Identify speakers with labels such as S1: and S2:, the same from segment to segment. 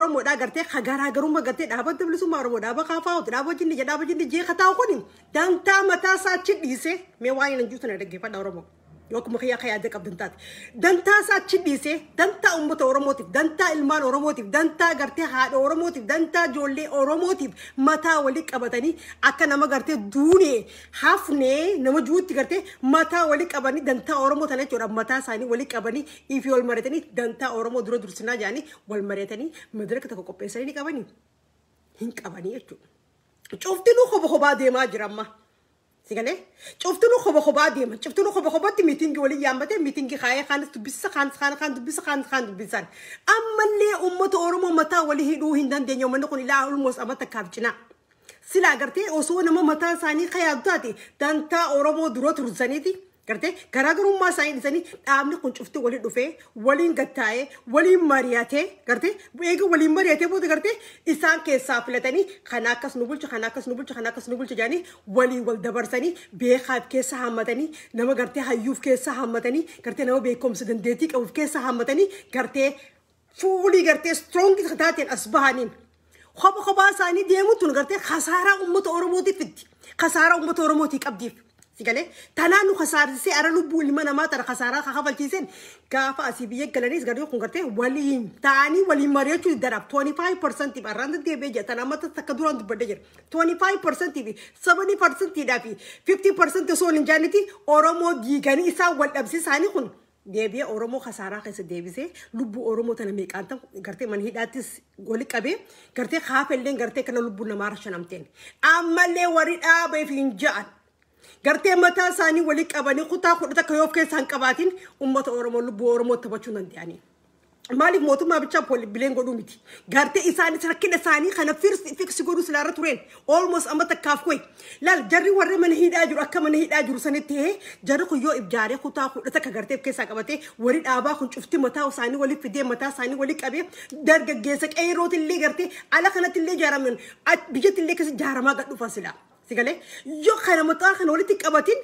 S1: Oromoodhaa gartee garaagarummaa gartee dhaaba bilisummaa Oromoo, dhaaba kaafaa'uuti, dhaaba jinni jedha, dhaaba jinni jee kataa kuni dantaa mataa isaa achi dhiisee. Mee waan hin jiru sana dhaggeeffadha Oromoo. Yoo akkuma kiyyaa kan yaadde qabdan taate. Dantaa isaa achi dhiisee dantaa uummata Oromootiif, dantaa ilmaan Oromootiif, dantaa gartee haadha Oromootiif, dantaa ijoollee Oromootiif mataa walii qabatanii akka nama gartee duunee hafnee nama juutti gartee mataa walii qabanii dantaa Oromoo tana jechuudha, mataa isaanii walii qabanii ifii wal mari'atanii dantaa Oromoo dura dursinaa jedhanii wal mari'atanii madaraka tokko qopheessanii ni qabanii hin qabanii jechuudha. Cuftinuu koba kophaa deemaa jira amma. Sigalee cuftinuu koba kophaa deema. Cuftinuu koba kophaatti meeting waliin yaammatee meeting kaayee kaanis dubbisa, kaanis kaan kaan dubbisa, kaanis kaan dubbisan. Ammallee uummata Oromoo mataa walii hidhuu hin dandeenye. Uummanni kun ilaa almost amma takkaaf cinaa. Silaa gartee osoo nama mataa isaanii kayaatu taate dantaa Oromoo dura tursaniiti. Gartee garaagarummaa isaanii dhiisanii dhaabni kun cufti waliin dhufee waliin gattaa'ee waliin mari'atee, gartee eega waliin mari'atee booda gartee isaan keessaa filatanii kana akkas nu bulcha, kana akkas nu bulcha, kana akkas nu bulcha jedhanii waliin wal dabarsanii, beekaaf keessa haammatanii, nama gartee hayyuuf keessa haammatanii, gartee nama beekumsa dandeettii qabuuf keessa haammatanii, gartee fuulii gartee strong taateen as bahaniin. Kopha kophaa isaanii deemuun tun gartee khasaaraa uummata Oromootiif fiddi. Khasaaraa uummata Oromootii qabdiif. Sigalee tanaan nu khasaarsisee ara lubbuu ilma namaa tana khasaaraa kafalchiiseen gaafa asii biyya galaniis gartee kun gartee waliin ta'anii waliin mari'achuu daraaf 25% arraan deddeebi'ee jira. Tana amma takka duraan dubbadhee jira. 25% fi 70% dhaa fi 50% osoo hin jaanniti Oromoo diiganii isaan wal dhabsiisaanii kun deebi'ee Oromoo khasaaraa keessa deebisee lubbuu Oromoo tana meeqaan ta'u gartee mana hidhaattis wali qabee gartee haafelleen gartee kana lubbuu namaa rashanamteen. Ammallee warri dhaabeef hin ja'an. Gartee mataa isaanii walii qabanii kutaa 11 yoo of keessaa hin qabaatin uummata Oromoo lubbuu Oromoo taphachuu danda'anii. Maaliif mootummaa bichaa bileen godhuu miti. Gartee isaanis rakkina isaanii kana fix godhuu silaarra tureen. Almost amma takkaaf koyi. Laal, jarri warri mana hidhaa jiru akka mana hidhaa jiru sanitti ta'ee jarri kun yoo ibjaaree kutaa 11 gartee of keessaa qabatee warri dhaabaa kun cufti mataa isaanii walii fidee mataa isaanii walii qabee dargaggeessa qeerrootillee gartee ala kanatti illee ijaaraman biyyatti illee keessa ijaaramaa gad dhufa silaa. Sigalee yoo kana mataa kana walitti qabatin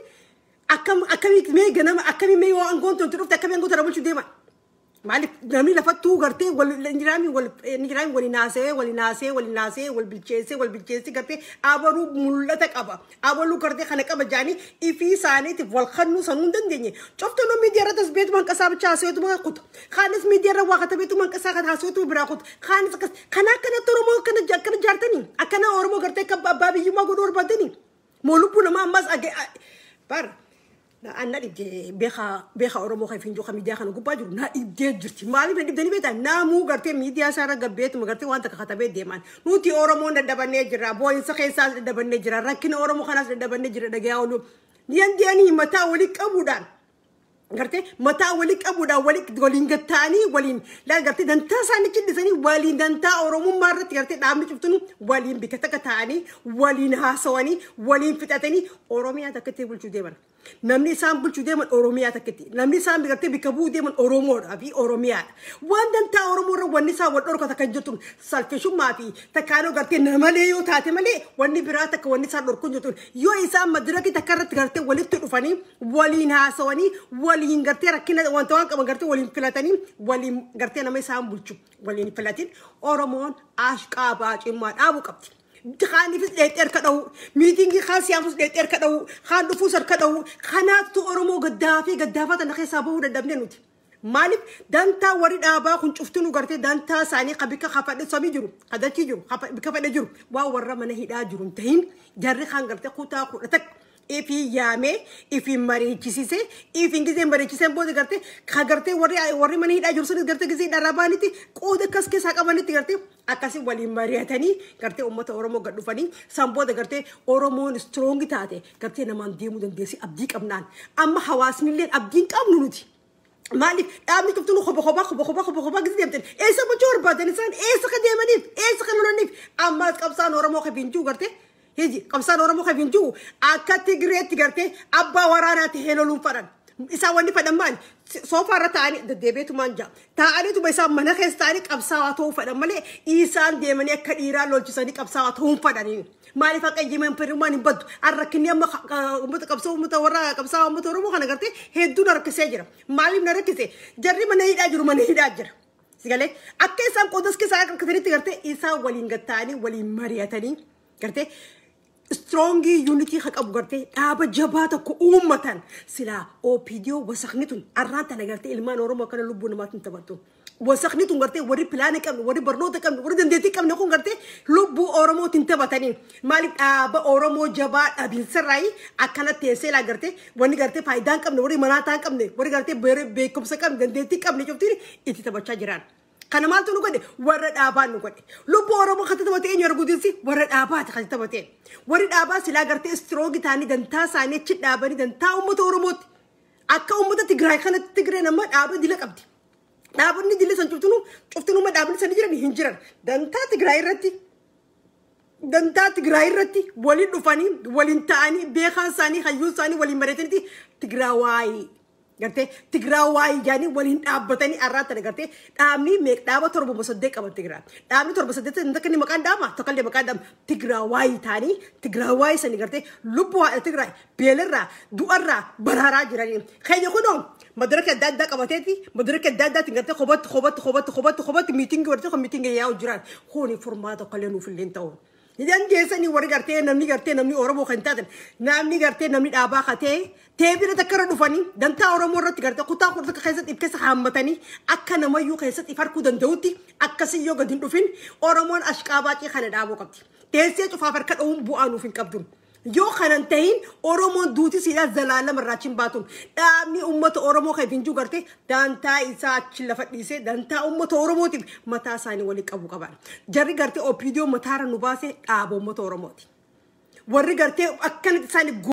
S1: akkam akkamii mee ganama akkamii mee yoo aangoon tolti dhufte akkamii aangoon tana bulchuu deeman. Maaliif namni lafattuu gartee wal injiraami wal injiraami wal naasee wal naasee wal naasee wal bilcheessee wal bilcheessee gartee abaluu mul'ata qaba. Abaluu gartee kana qaba jaanii ifii isaaniitiif wal kannuu sanuu hin dandeenye. Coftoon miidiyaa irratti as beetuma hanqasaa bichaa haasa'eetuma kuta. Kaanis miidiyaa irra waa katabeetuma hanqasaa kan haasa'eetuma biraa kuta. Kaanis akkas kana akkanatti Oromoo akkana akkana jaartanii akkana Oromoo gartee akka abbaa biyyummaa godhuu barbaadanii. Moo lubbuu namaa ammas bara. Na dhibdee beekaa beekaa Oromoo kan finjoo kan miidiyaa kana gubbaa jiru na dhibdee jirti. Maaliif na dhibdanii beektaa? Namuu gartee miidiyaa isaarra gabbeetuma gartee waan takka katabee deeman. Nuti Oromoon dadhabannee jirra. Boo'insa keessaas dadhabannee jira. Rakkina Oromoo kanaas dadhabannee jira dhagayaa oolu. Dandeenii mataa walii qabuudhaan gartee mataa walii qabuudhaan waliin gatta'anii waliin laal gartee dantaa isaanii cidhisanii waliin dantaa Oromummaa irratti gartee dhaabni cuftunu waliin bika takka ta'anii waliin haasawanii waliin fixatanii Oromiyaa takkatti bulchuu deeman. Namni isaan bulchuu deeman Oromiyaa takkatti. Namni isaan gartee bika bu'uu deeman Oromoodhaa fi Oromiyaadha. Waan dantaa Oromoo irra wanni isaan wal dhorkata kan jirtu salfishummaa fi takkaanoo gartee namalee yoo taate malee wanni biraa takka wanni isaan dhorku jirtu. Yoo isaan madirakii takka irratti gartee walitti dhufanii waliin haasawanii waliin gartee rakkina wanta waan qaban gartee waliin filatanii waliin gartee nama isaan bulchu waliin filatin Oromoon ashqaa baacimmaa dhaabuu qabdi. Kaanifis dheexee harka dha'u, meeting kaan siyaafus dheexee harka dha'u, kaan dhufuus harka dha'u, kanaattu Oromoo gaddaa fi gaddaafaa tana keessaa bahuu dadhabne nuti. Maaliif dantaa warri dhaabaa kun cuftinu gartee dantaa isaanii ka bikka kafadhe samii jiru, kadachii jiru, bikka fadhe jiru, waan warra mana hidhaa jiru hin tahin jarri kaan gartee kutaa 11 ifii yaamee ifii mariichisise ifii gisee mariichiseen booda gartee ka gartee warri mana hidhaa jiru sunis gartee gisee dharraa baanitti qooda akkas keessaa qabanitti gartee akkasii waliin mari'atanii gartee uummata Oromoo gad dhufanii san booda gartee Oromoon strong taate gartee namaan deemuu dandeessi abdii qabnaan. Amma hawaasni illee abdiin qabnu nuti. Maaliif dhaabni cuftuu kopha kophaa kopha kophaa kopha kophaa gisee deemtan eessa bulchuu barbaadan isaan, eessa ka deemaniif, eessa ka lolaniif? Ammaas qabsaan Oromoo ka finjuu gartee hiji qabsaan Oromoo ka finjuu akka Tigireetti gartee abbaa waraanaatti heeloluun fadhan. Isaan wanni fadhan maali? Soofaa irra taa'anii deddeebiitumaan jaa. Taa'aniituma isaan mana keessa taa'anii qabsaawaa ta'uu fadhan malee isaan deemanii akka dhiiraa lolchisanii qabsaawaa ta'uu hin fadhanii. Maaliif akka ijjiman firummaan hin baddu? Arrakkinni amma uummata qabsoo uummata warra qabsaawaa uummata Oromoo kana gartee hedduu na rakkisee jira. Maaliif na rakkise? Jarri mana hidhaa jiru mana hidhaa jira. Sigalee akka isaan qoodas keessaa harkatanitti gartee isaan waliin gatta'anii waliin mari'atanii gartee strong unity haa qabu gartee dhaaba jabaa tokko uummatan silaa OPDO wasaqni tun arraan tana gartee ilmaan Oromoo akkana lubbuu namaatiin taphattu. Wasaqni tun gartee warri pilaana qabne, warri barnoota qabne, warri dandeettii qabne kun gartee lubbuu Oromootiin taphatanii. Maaliif dhaaba Oromoo jabaa dhabiinsarraayi akkana teessee laa gartee wanni gartee faayidaa hin qabne, warri manaataa hin qabne, warri gartee beekumsa qabne, dandeettii qabne cuftiin itti taphachaa jiran. Kana maaltu nu godhe? Warra dhaabaan nu godhe. Lubbuu Oromoo kan taphate eenyu arguutinsi? Warra dhaabaati kan taphate. Warri dhaabaa silaa gartee strong ta'anii dantaa isaanii achi dhaabanii dantaa uummata Oromootti. Akka uummata Tigraay kanatti Tigree nama dhaaba dila qabdi. Dhaabonni dila san cuftinuu dhaabonni sanii jiran hin jiran. Dantaa Tigraay irratti dantaa Tigraay irratti waliin dhufanii waliin ta'anii beekaan isaanii hayyuun isaanii waliin mari'ataniiti Tigraawaayii. Gartee Tigraawaayii jaanii waliin dhaabbatanii arraatan gartee dhaabni meeq dhaaba 78 qaban Tigraay. Dhaabni 78 takka inni maqaan dhaama tokko illee maqaan dhaama Tigraawaayii ta'anii Tigraawaayii sanii gartee lubbuu haadha Tigraay beelarraa du'arraa baraaraa jiranii. Keenya kunoo madaraka adda addaa qabateeti madaraka adda addaatiin gartee qobatti qobatti qobatti qobatti qobatti miitingii warri tokko miitingii yaa'u jiran kuni furmaata tokko illee nuuf illee hin ta'u. Dandeessanii warri gartee namni gartee namni Oromoo kan taatan namni gartee namni dhaabaa katee teebira takka irra dhufanii dantaa Oromoo irratti gartee kutaa kudha takka keessatti if keessa haammatanii akka namayyuu keessatti if harkuu danda'utti akkasii yoo gadi hin dhufin Oromoon ashqaabaacii kana dhaabuu qabdi. Teessee cufaaf harka dha'uun bu'aa nuuf hin qabdu. Yoo kanan tahin Oromoon duuti siidhaa zalaalama irraa achi hin baatuun dhaabni uummata Oromoo kan ittiin jiru gartee dantaa isaa achi lafa dhiisee dantaa uummata Oromootiif mataa isaanii waliin qabu qaban. Jarri gartee OPDO mataarra nu baasee dhaaba uummata Oromooti. Warri gartee akkanatti isaanii